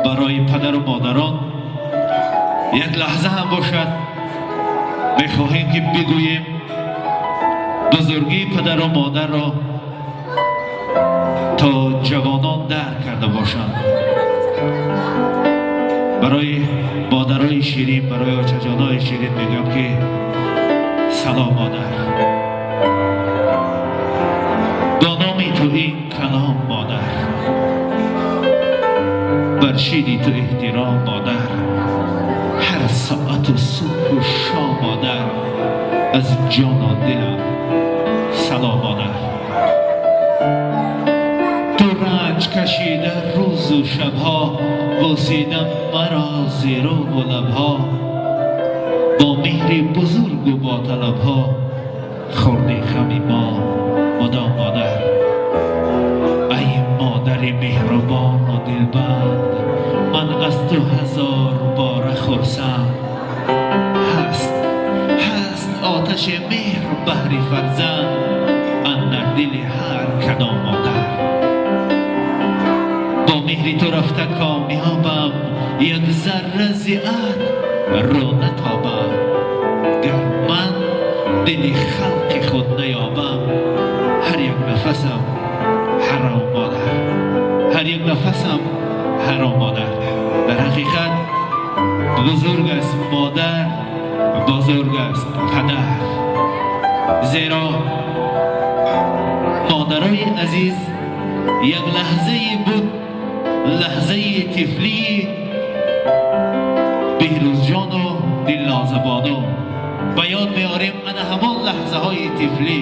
Барои падару модарон як лаҳза ҳам бошад, мехоҳем, ки бигӯем бузургии падару модарро, то ҷавонон дарк карда бошанд. Барои модарои ширин, барои очаҷонои ширин мегӯям, ки салом, модар, бо номи ту ин калом, модар, бар шири ту эҳтиром, модар, ҳар соату субҳу шом, модар, аз ҷону дилам салом, модар. Ту ранҷ кашида рӯзу шабҳо, бӯсида маро зеру лабҳо, бо меҳри бузургу бо талабҳо хӯрди ғами мо мудом, модар. Ай модари меҳрубону дилбанд, ман аз ту ҳазор бора хурсанд. Ҳаст, ҳаст оташи меҳр баҳри фарзанд андар дили ҳар кадом модар. Бо меҳри ту рафта комёбам, як зарра зи ад рӯ натобам. Гар ман дили халқи худ наёбам, ҳар як нафасам ҳаром, модар, ҳар як нафасам ҳаром, модар. Дар ҳақиқат, бузург аст модар, бузург аст падар, зеро модарои азиз, як лаҳзае буд, лаҳзаи тифлии Беҳрӯзҷону Дилнозабону ба ёд меорем. Ана ҳамон лаҳзаҳои тифлӣ,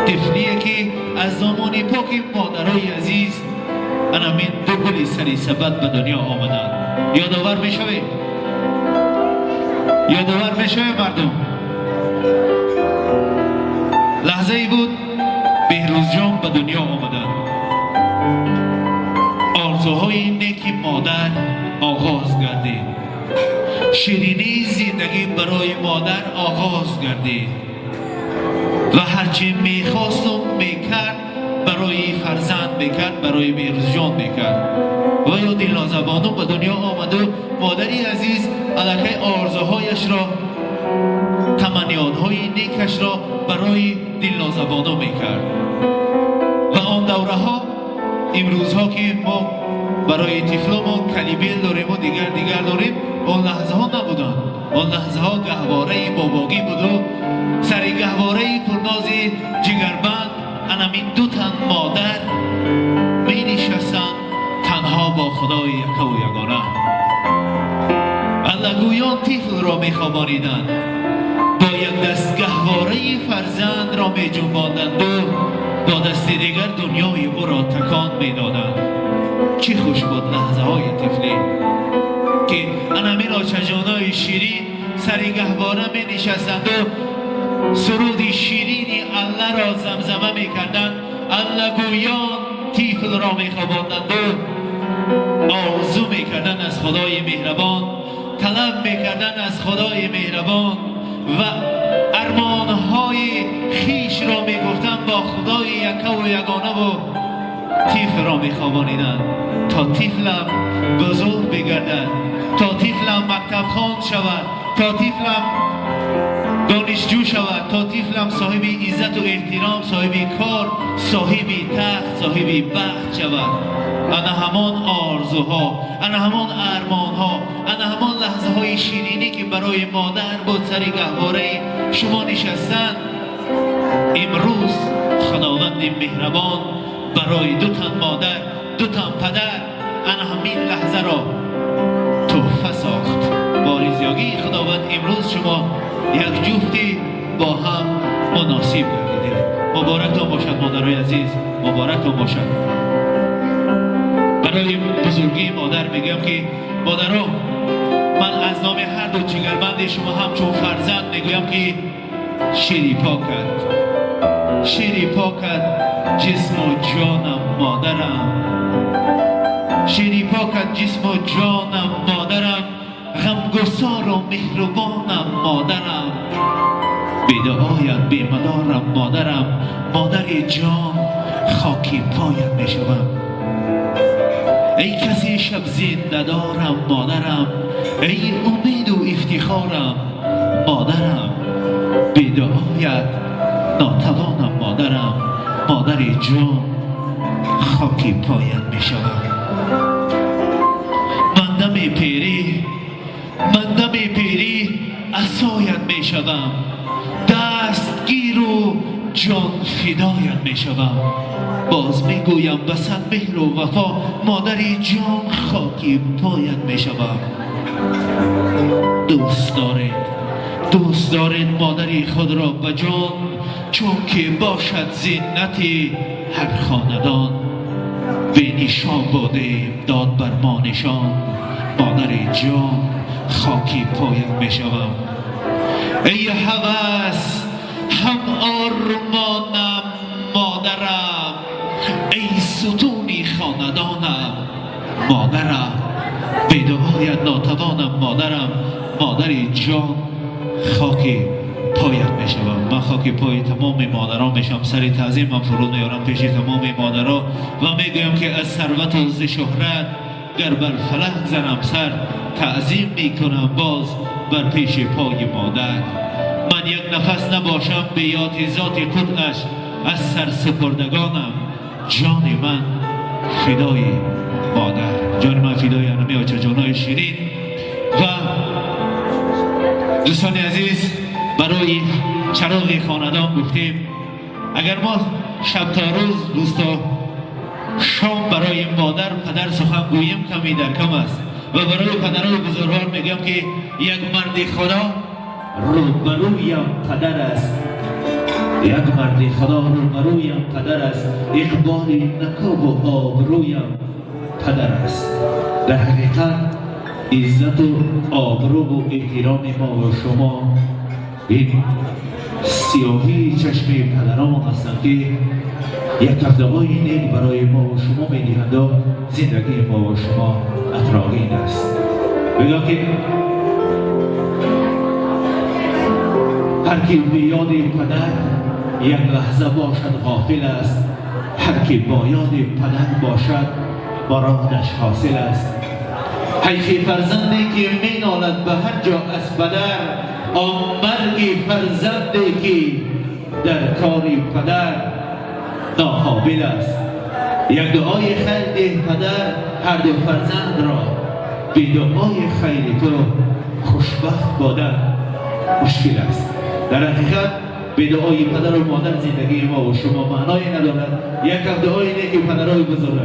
тифлие, ки аз домони поки модарои азиз анамин ду гули сари сабад ба дунё омаданд. Ёдовар мешавед, ёдовар мешавед, мардум. Лаҳзае буд, Беҳрӯзҷон ба дунё омаданд, орзуҳои неки модар оғоз гардид, ширинии зиндагӣ барои модар оғоз гардид ва ҳарчи мехосту мекард, барои фарзанд мекард, барои Беҳрӯзҷон мекард. Ва ё Дилнозабону ба дунё омаду модари азиз аллакай орзуҳояшро, таманниётҳои некашро барои Дилнозабону мекард. Ва он давраҳо, имрӯзҳо, ки мо барои тифломон колыбель дорему дигар дигар дорем, он лаҳзаҳо набуданд. Он лаҳзаҳо гаҳвораи бобогӣ буду сари гаҳвораи пурнози ҷигарбанд анамин ду тан модар менишастанд, танҳо бо Худои якаву ягона. Аллагӯён тифлро мехобониданд, бо як даст гаҳвораи фарзандро меҷунбонданду бо дасти дигар дунёи ӯро такон медоданд. Чӣ хуш буд лаҳзаҳои тифлӣ, ки анамин очаҷонои ширин сари гаҳвора менишастанду суруди ширини Алларо замзама мекарданд, аллагӯён тифлро мехобонданду орзу мекарданд аз Худои меҳрабон, талаб мекарданд аз Худои меҳрабон ва армонҳои хишро мегуфтанд бо Худои якаву ягонаву тифлро мехобониданд, то тифлам бузург бигардад, то тифлам мактабхон шавад, то тифлам донишҷӯ шавад, то тифлам соҳиби иззату эҳтиром, соҳиби кор, соҳиби тахт, соҳиби бахт шавад. Ана ҳамон орзуҳо, ана ҳамон армонҳо, ана ҳамон лаҳзаҳои ширинӣ, ки барои модар буд сари гаҳвораи шумо нишастан, имрӯз Худованди меҳрабон барои ду тан модар, ду тан падар ана ҳамин лаҳзаро тӯҳфа сохт. Бо ризоии Худованд имрӯз шумо як ҷуфти бо ҳам муносиб гардидед. Муборактон бошад, модарои азиз, муборактон бошад. Барои бузургии модар мегӯям, ки модаро, ман аз номи ҳар ду ҷигарбанди шумо ҳамчун фарзанд мегӯям, ки шири покат, шири покат ҷисму ҷонам, модарам, шири покат ҷисму ҷонам, модарам, ғамгусору меҳрубонам, модарам, бедуоят бемадорам, модарам, модари ҷон, хоки поят мешавам. Эй касе шаб зиндадорам, модарам, эй умеду ифтихорам, модарам, бе дуоят нотавонам, модарам, модари ҷон, хоки поят мешавам. Ман дами пирӣ, ман дами пирӣ асоят мешавам, дастгиру ҷон фидоят мешавам. Боз мегӯям, ба сад меҳру вафо, модари ҷон, хоки поят мешавам. Дӯст доред, дӯст доред модари худро ба ҷон, чун ки бошад зинати ҳар хонадон. Бенишон будем, дод бар мо нишон, модари ҷон, хоки поят мешавам. Эй ҳавас ҳам ормонам, модарам, эй сутуни хонадонам, модарам, бе дуоят нотавонам, модарам, модари ҷон, хоки поят мешавам. Ман хоки пои тамоми модарон мешавам, сари таъзимам фуруд меорам пеши тамоми модаро ва мегӯям, ки аз сарвату зи шӯҳрат гар бар фалак занам сар, таъзим мекунам боз бар пеши пои модар. Ман як нафас набошам бе ёди зоти қудсаш, аз сарсупурдагонам, ҷони ман фидои модар, ҷони ман фидои анами очаҷонои ширин. Ва дӯстони азиз, барои чароғи хонадон гуфтем, агар мо шаб то рӯз, рӯз то шом барои модар, падар сухан гӯем, ками дар кам аст. Ва барои падарои бузургвор мегӯям, ки як марди худо рӯбарӯям падар аст, як марди худо рӯбарӯям падар аст, иқболи накову обрӯям падар аст. Дар ҳақиқат, иззату обрӯву эҳтироми мо ва шумо ин сиёҳии чашми падаромон ҳастанд, ки як ҳафтаҳои нек барои мо ва шумо медиҳанду зиндагии мо ва шумо атроғин аст. Бигӯям, ки ҳар ки бе ёди падар як лаҳза бошад, ғофил аст, ҳар ки бо ёди падар бошад, муродаш ҳосил аст. Ҳайфи фарзанде ки менолад ба ҳар ҷо аз падар, он марги фарзанде ки дар кори падар нақобил аст. Як дуои хайр деҳ, падар, ҳарду фарзандро, бе дуои хайри ту хушбахт будан мушкил аст. Дар ҳақиқат, бе дуои падару модар зиндагии мо ва шумо маъное надорад. Як дуои неки падарои бузург.